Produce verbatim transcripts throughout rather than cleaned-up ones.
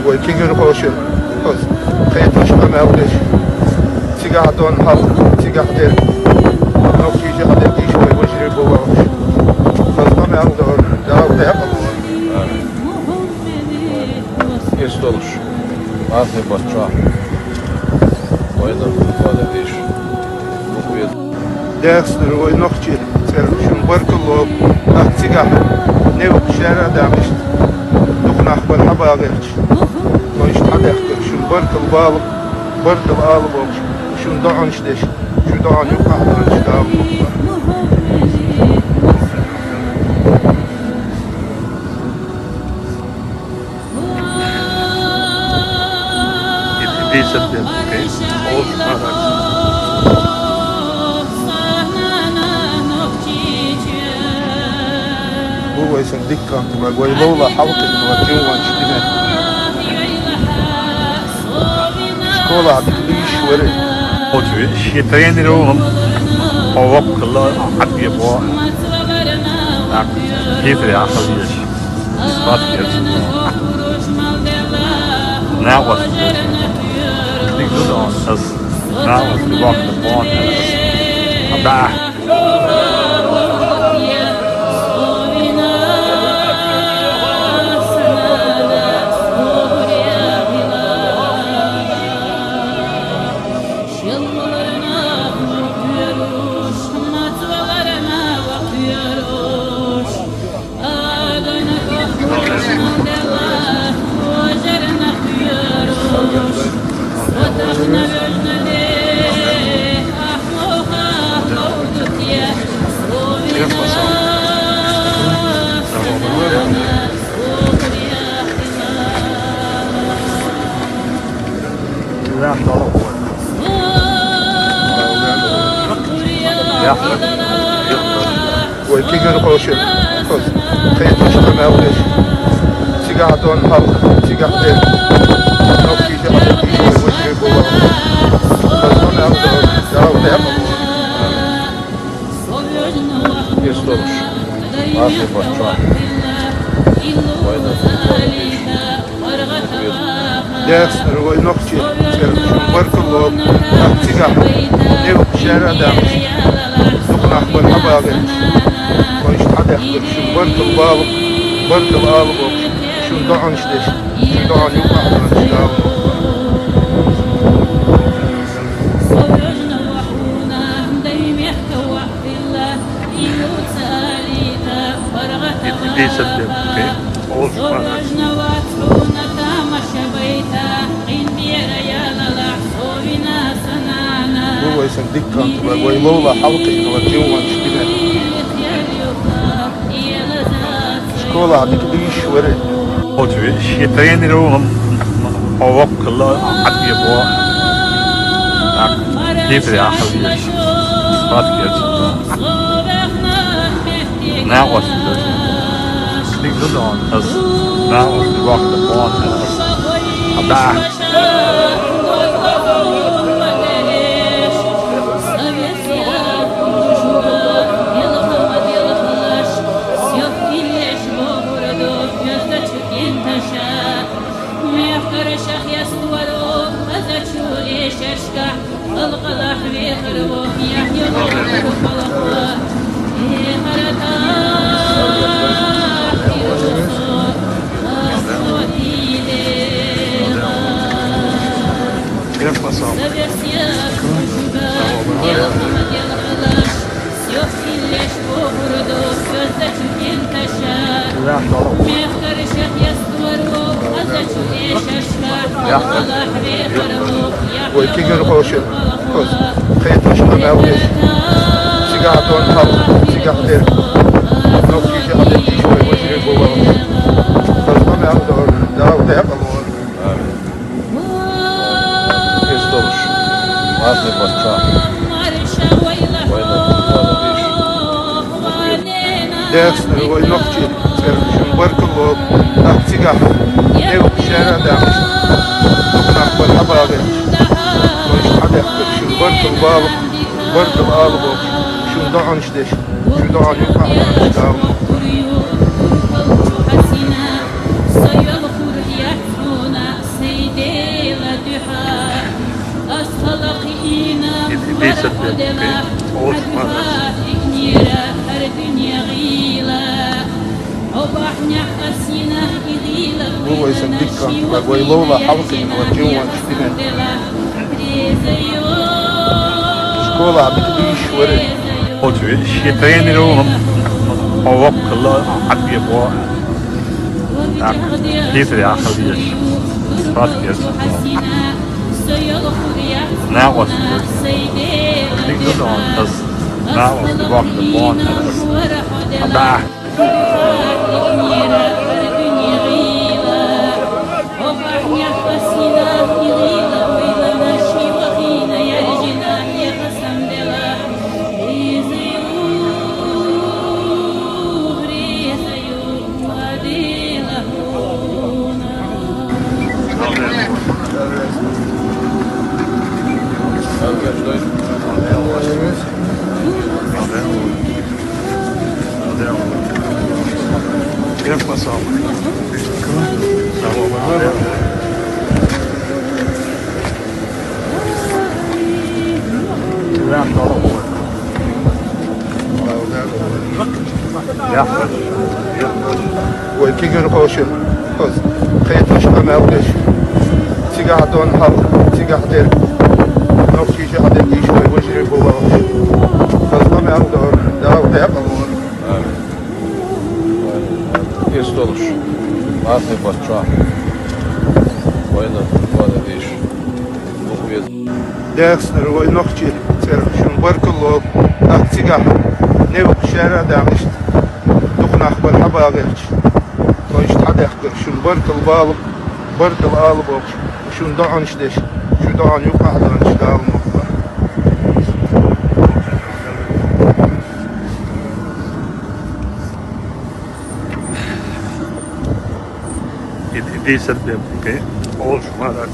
Вай, кегийрхошал, хӀанз кхеташ, къамаьл деш. Цигахь дон хьал, цигахь дерг. Нохчийчохь дерг ийш вай вежарий бу вахаш. ХӀанз къамаьл дора, Дала декъала вора. Эс долуш, мархин баттахь, вайна бахьана деш. Дехсара вай нохчийн цӀерах шуна баркалла олу, тӀаккха цигахь невкъа шаьра а даьхна, иштта дукха нах бара хьабагӀарча. Вай иштта хьадаьхкира, шуна баркалла бала, баркалла ала бохуш, шуна доӀанаш деш, шун доӀанна юкъахь а доьлхуш Дала мукъ лахь. Бу вай сан дика канталаг, вай ловла хьалкхийтина вай жимма ван школе. Школахь дика лийш вара. Оцу шен тренер ву хӀума, хьо воккхалла, Ӏадбе боху. ТӀаккха Питер яхал еш. Спас еш. Накъост. Дика ду дан ас. Накъост вахта бон ас. Ада. Вай кегийрхошал, хӀанз кхеташ, къамаьл деш. Цигахь дон хьал, цигахь дерг. Нохчийчохь дерг ийш вай вежарий бу вахаш. ХӀанз къамаьл дора, Дала декъала вора. Эс долуш, мархин баттахь, вайна бахьана деш. Дехсара вай нохчийн цӀерах шуна баркалла олу, тӀаккха цигахь невкъа шаьра а даьхна, дукха нах бара хьабагӀарча. Вай иштта хьадаьхкира, шуна баркалла бала, баркалла ала бохуш, шун доӀанаш деш, шун доӀанна юкъахь а доьлхуш Дала мукъ лахь. Бу вай сан дика канталаг, вай ловла хьалкхийтина вай жимма ван школе. Школахь дика лийш вара. Оцу шен тренер ву хӀума, хьо воккхалла, Ӏадбе боху. ТӀаккха Питер яхал еш. Спас еш. Накъост. Дика ду дан ас. Накъост вахта бон ас. Ада. Вай кегийрхошал, хӀанз кхеташ, къамаьл деш. Цигахь дон хьал, цигахь дерг. Нохчийчохь дерг ийш вай вежарий бу вахаш. ХӀанз къамаьл дора, Дала декъала вора. Эс долуш, Даьхни вай нохчий цӀерах шун баркал болба, тӀаккха цигахь невкъа шера а даьхнаш, дукха нах бара хьабагӀарча, вайша хьадаьхкар шун баркал болба, баркал ала бохуш, шун доӀанаш деш, шун доӀан юкъахь а доьлхуш Дала. Ит, ит дийцад бен, кхин, олуш ма дац. Бу вай сан дика кантабаг, вай ловла хьалхийна вара жимма ван шпинет. Школахь дика дийшаш вара. Оцу шен тренер ву хьо воккхалла Ӏаббе боху. Так, Питер яхал еш. Фаткес. Накъост. Дик ду дан ас. Накъост вахта бон ас. Ада. Вай кегийрхошна, хаза кхеташ къамел деш, цигахь дон хьал, цигахь дерг, нохчий шахьа дерг йиш вай вежарий бу вахаш. Хаза къамел дора, Дала декъала вора. Амин. Ирс долуш, мархий паччахь, вайна вада дийш. Даьхни вай нохчий цӀерах шун баркалла, тӀаккха цигахь невкъа шера а даьхнаш, дукха нах бара хьабагӀарча, вайша хьадаьхкар шун баркалла болба, баркалла ала бохуш, шун доӀанаш деш, шун доӀан юкъахь а доьлхуш Дала мукъ лахь. Ит, ит дийцад бен, кхин, олуш ма дац.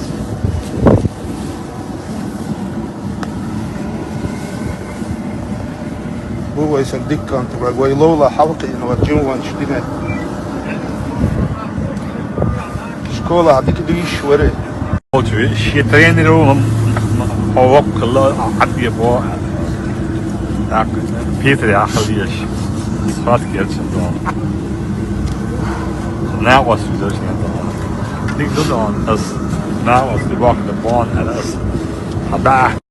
Бу вай сан дика кантабаг, вай ловла хьалхийна вара жимма ван шпинет. Школахь дика дийшаш вара. Оцу шен тренер ву хьо воккхалла Ӏаббе боху. Так, Питер яхал еш. Фаткес. Накъост вуьзуш. Дик ду дан ас. Накъост вахта бон ас. Ада.